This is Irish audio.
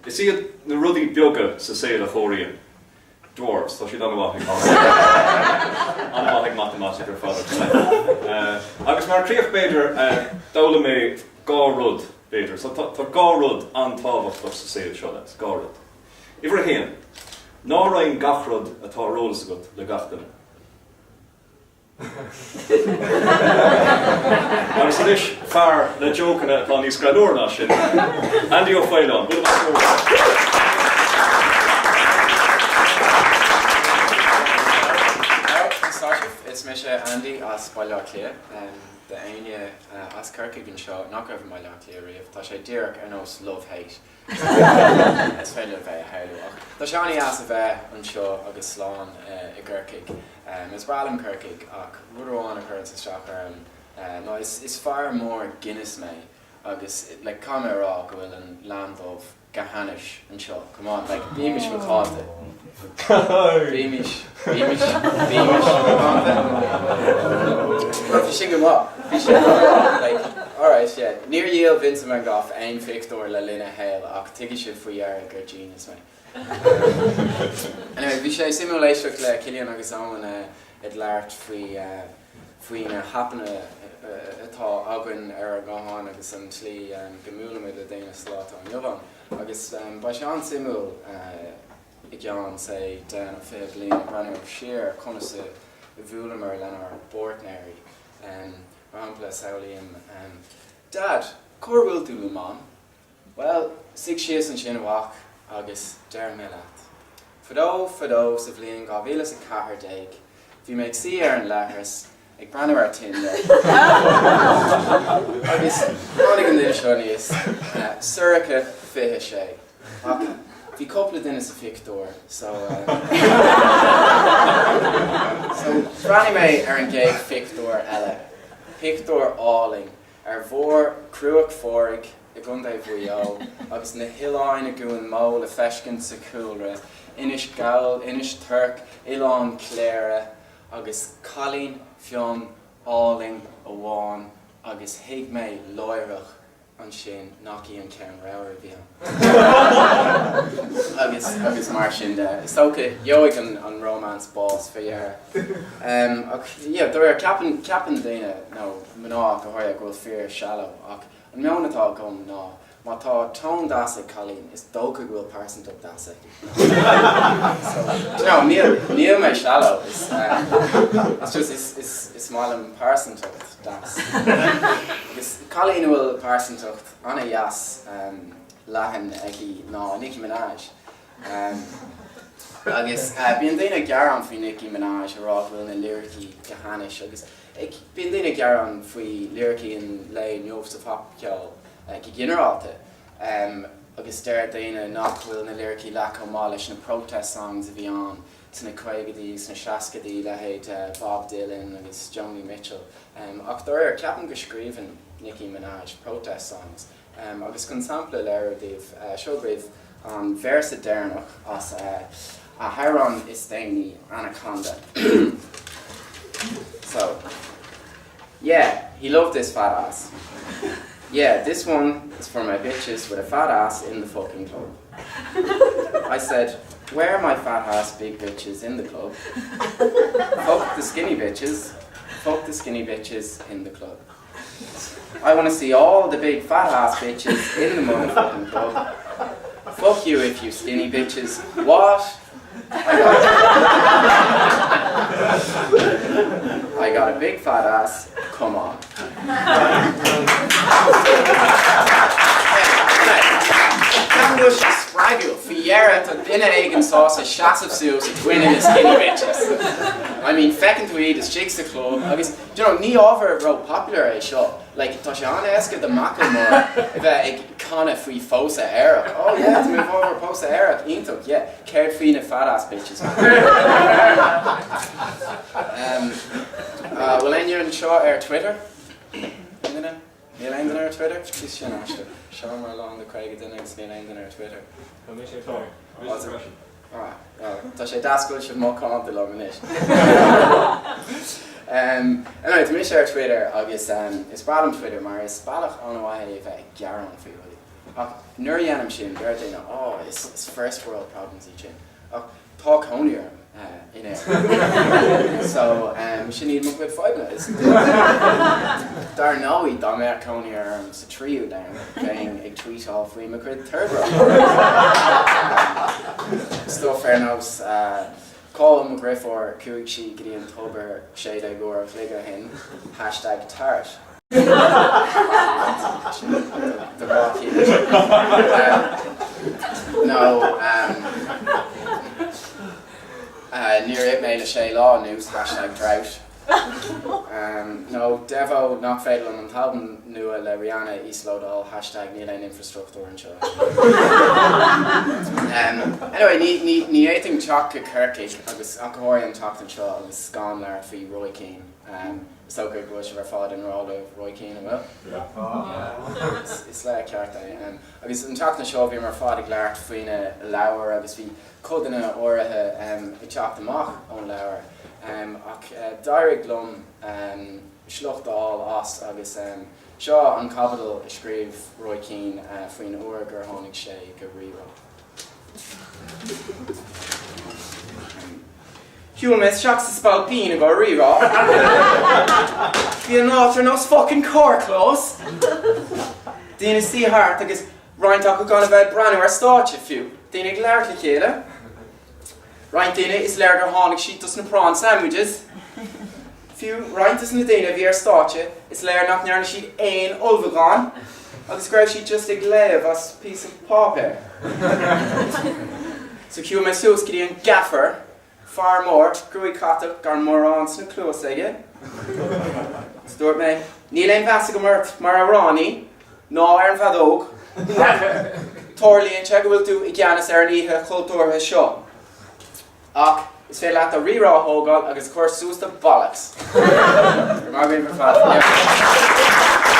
Is iad na rudaí beaga sa saol a chomhairíonn. Dwarves, tá siad an-mhaith ag an-mhaith ag matamaitic ar fad. Agus mar chríoch b'fhéidir, d'fhoghlaim mé 2 rud, b'fhéidir. So tá 2 rud an-tábhachtach sa saol seo, lads, 2 rud. Uimhir a haon, ná roinn gach rud atá ar eolas agat le gach duine. Agus anois, fear le jócanna atá níos greannmhaire ná sin, Andy Ó Faoláin, bualadh bos mór dó. Conas tá sibh? Is mise Andy as Baile Átha Cliath. D'éinne as Corcaigh anseo nach raibh i mBaile Átha Cliath riamh, tá sé díreach ar nós Love Hate. Is féidir libh é a shamhlú ach tá sé an-deas a bheith anseo agus slán i gCorcaigh. Is breá liom Corcaigh ach rud amháin a chuireanns isteach orm ná is fear mór Guinness mé agus like caithfidh mé a rá go bhfuil an leann dubh go hainnis anseo. Come on, like bímis macánta. Bímis, bímis, bímis macánta. Bhí sin go maith. Bhí sin go maith. Like, alright, yeah. Níor dhíol Vincent van Gogh aon phictiúr le linn a shaoil ach tuigfidh sibh faoi dheireadh gur genius mé. Anyway, bhí sé suimiúil éisteacht le Cillian agus Eoin ag labhairt faoi faoi na haipeanna atá againn ar ár ngutháin agus an tslí go mbuailimid le daoine sa lá atá inniu ann. Agus beidh sé an-suimiúil i gceann, say, 10 nó 20 bliain breathnú siar ar conas a bhuaileamar lenár bpáirtnéirí. Mar shampla, samhlaím, Dad, cá bhfuil tú le Mam? Bhuel, suigh síos ansin a mhac agus déarfaidh mé leat. Fadó, fadó sa bhliain 2014, bhí mé ag suí ar an leithreas ag breathnú ar Tinder agus tháinig an duine seo aníos, Sorcha 26. Ach bhí cúpla duine sa phictiúr so so bhreathnaigh mé ar an gcéad phictiúr eile, pictiúr álainn ar bharr Cruach Phádraig i gContae Mhaigh Eo agus na hoileáin i gCuan Mó le feiscint sa chúlra, Inis Gall, Inis Toirc, Oileán Cléire agus cailín fionn álainn amháin agus thuig mé láithreach ansin nach í an ceann ramhar a bhí ann. Agus, agus mar sin de. Is dócha, gheobhaidh an, an romance bás fé dheireadh. Ach, yeah, dáiríre, ceapann, ceapann daoine, nó mná go háirithe, go bhfuil fir shallow, ach an meon atá agam ná, má tá tón deas ag cailín, is dócha go bhfuil pearsantacht deas aici. So, do you know, níl, níl mé shallow, is, it's just, is, is, is maith liom pearsantacht deas. Agus cailín a bhfuil pearsantacht an-dheas leathan aici ná Nicki Minaj. Agus bíonn daoine ag gearán faoi Nicki Minaj a rá go bhfuil na liricí go hainnis agus bíonn daoine ag gearán faoi liricí an lae inniu sa phopcheol go ginearálta. Agus deir daoine nach bhfuil na liricí leath chomh maith leis na protest songs a bhí ann sna caogaidí, sna seascaidí, leithéid Bob Dylan agus Joni Mitchell. Ach dáiríre, ceapaim go scríobhann Nicki Minaj protest songs. Agus chun sampla a léiriú daoibh, seo agaibh an véarsa deireanach as a hamhrán is déanaí, Anaconda. So, yeah, he loved this fat ass. Yeah, this one is for my bitches with a fat ass in the fucking club. I said, where are my fat ass big bitches in the club? Fuck the skinny bitches, fuck the skinny bitches in the club. I want to see all the big fat ass bitches in the motherfucking club. Fuck you if you skinny bitches. What? I got, I got a big fat ass. Come on. Ceapaim go bhfuil sé spreagúil, faoi dheireadh tá duine éigin sásta seasamh suas i gcoinne na skinny bitches. I mean, feiceann tú iad istigh sa chlub agus do you know, ní ábhar ró-popular é seo. Like, tá sé an-éasca do Macklemore a bheith ag canadh faoi phósadh aerach. Oh yeah, tá mé i bhfabhar pósadh aerach, iontach, yeah. Céard faoi na fat ass bitches? Um, uh, bhfuil éinne anseo ar Twitter? Aon duine? Níl aon duine ar Twitter? Is sin aisteach. Seomra lán de 50 duine agus níl aon duine ar Twitter. Tá mise ar Twitter. Mise freisin. Ah, well, tá sé deas go bhfuil sibh macánta liom anois. um, anyway, tá mise ar Twitter agus um, is breá liom Twitter mar is bealach an-mhaith é a bheith ag gearán faoi rudaí. Ach nuair a dhéanaim sin, deir daoine, oh, is first world problems iad sin. Ach tá cónaí orm in Éirinn. So, sin iad mo chuid fadhbanna. Dar ndóigh, dá mbeadh cónaí orm sa tríú domhan, bheinn ag tweetáil faoi mo chuid toirbhreach. Stuff ar nós, Chaill mo dheirfiúr, chuaigh sí go dtí an tobar 16 uair a chloig ó shin, hashtag tarot. Do ráicín. Nó níor ith mé le sé lá anuas, hashtag drought. Nó Devo nach féidir liom an t-albam nua le Rihanna a íoslódáil, hashtag níl aon infrastruchtúr anseo. Anyway, ní fhéadfainn teacht go Corcaigh agus ach go háirithe an tseachtain seo agus gan labhairt faoi Roy Keane. Is dócha go bhfuil sibh ar fad i ngrá le Roy Keane, an bhfuil? Yeah. Is laoch ceart é. Agus an tseachtain seo bhíomar ar fad ag labhairt faoina leabhar agus bhí codanna áirithe ag teacht amach ón leabhar. Ach d'éirigh liom sliocht a fháil as agus seo an chaibidil a scríobh Roy Keane faoin uair gur tháinig sé go Rí-Rá. Shiúil mé isteach sa Spailpín i gCo Rí-Rá. Bhí an áit ar nós fucking carrchlós. Daoine ag suí thart agus roinnt acu gan a bheith ag breathnú ar stáitse fiú. Daoine ag labhairt le chéile. Roinnt daoine, is léir gur tháinig siad dos na prawn sandwiches. Fiú roinnt dos na daoine a bhí ar stáitse, is léir nach ndearna siad aon ullmhúchán agus go raibh siad just ag léamh as píosa páipéir. So shiúil mé suas go dtí an gaffer, fear mór, gruaig chatach, gan mórán sna cluasa aige. Is dúirt mé, níl aon mheas agam ort mar amhránaí, ná ar an bhfeadóg. Tarlaíonn sé go bhfuil tú i gceannas ar an oíche chultúrtha seo. Ach is féidir leat do Rí-Rá a thógáil agus a chur suas do bollocks. Go raibh maith agaibh ar fad.